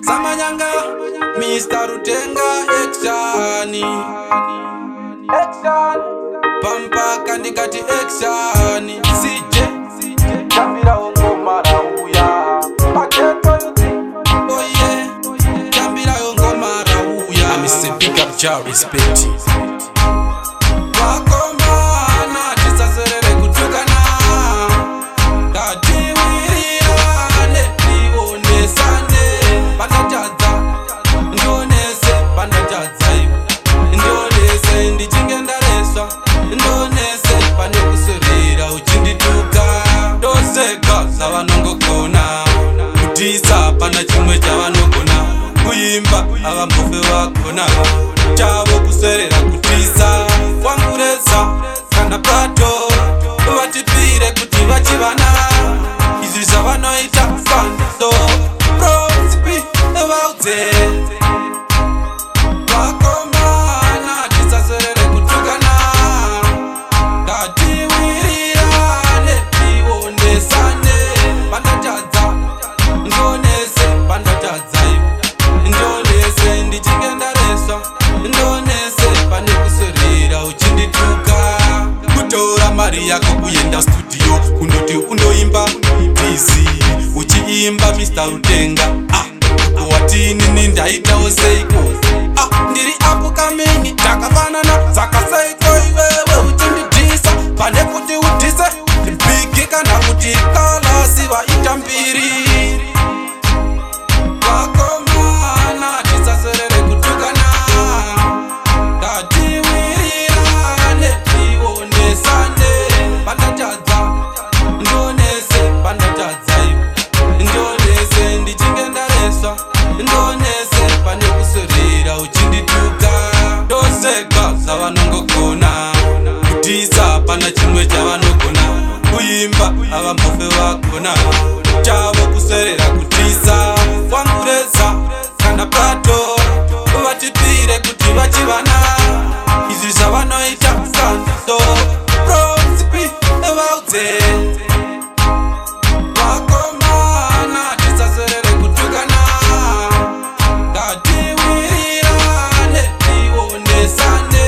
Samanyanga, Mr. Rutenga, action. Action. Pampa ndikati action. CJ. Tambira ngoma rauya Paketo youth. Oh yeah. Tambira ngoma rauya. I'm Mr. Big Up Jah Respect. Vakomana, tisaswerere kutukana, ngatiwirirane, tionesane pandatadza, ndionese pandatadza iwe, ndionese ndichinge ndareswa, ndionese pane kuswerera uchindituka. Ndoseka zvavanongogona kutisa, pana chimwe chavanogona kuimba, avambofe vagona. Chavo kuswerera kutisa wangureza kana pato, vatipire kuti vachivana. Izvi zvavanoita sanso prospi vaudze. Vakomana, tisaswerere kutukana, ngatiwirirane, tionesane pandatadza, ndionese pandatadza iwe, ndionese ndichinge ndareswa, ndionese pane kuswerera uchindituka. Kutora mari yako kuenda studio kunoti undoimba busy uchiimba Mr. Rutenga. Ah, watinini ndaitawo seiko? Ah, ndiri upcoming, takafanana, saka seiko iwewe uchindidhisa pane kuti udhise Big kana kuti Kalasi vaita mbiri? Vakomana, tisaswerere kutukana, ngatiwirirane, tionesane pandatadza, ndionese pandatadza iwe, ndionese ndichinge ndareswa, ndionese pane kuswerera uchindituka. Ndoseka zvavanongogona kutisa, pana chimwe chavanogona kuimba, avambofe vagona. Chavo kuswerera kutisa wangureza kana pato, vatipire kuti vachivana. Izvi zvavanoita sanso prospi vaudze. Vakomana, tisaswerere kutukana, ngatiwirirane, tionesane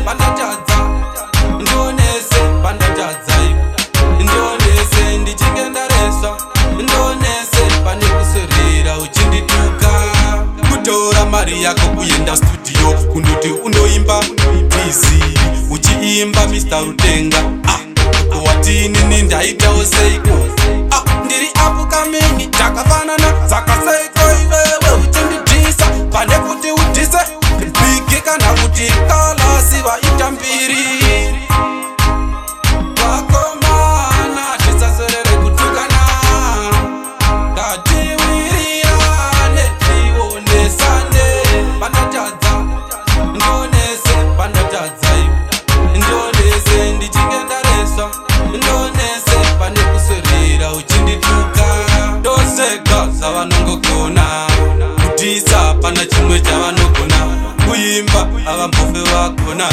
pandatadza, ndionese pandatadza iwe, ndionese ndichinge ndareswa, ndionese pane kuswerera uchindituka. Kutora mari yako kuenda studio kundoti undoimba busy uchiimba Mr. Rutenga. Ah, watinini ndaitawo seiko? Ah, ndiri upcoming, takafanana, saka seiko iwewe uchindidhisa pane kuti udhise Big kana kuti Kalasi vaita mbiri? Vakomana, tisaswerere kutukana, ngatiwirirane, tionesane pandatadza, ndionese pandatadza iwe, ndionese ndichinge ndareswa, ndionese pane kuswerera uchindituka. Ndoseka zvavanongogona kutisa, pana chimwe chavanogona kuimba, avambofe vagona.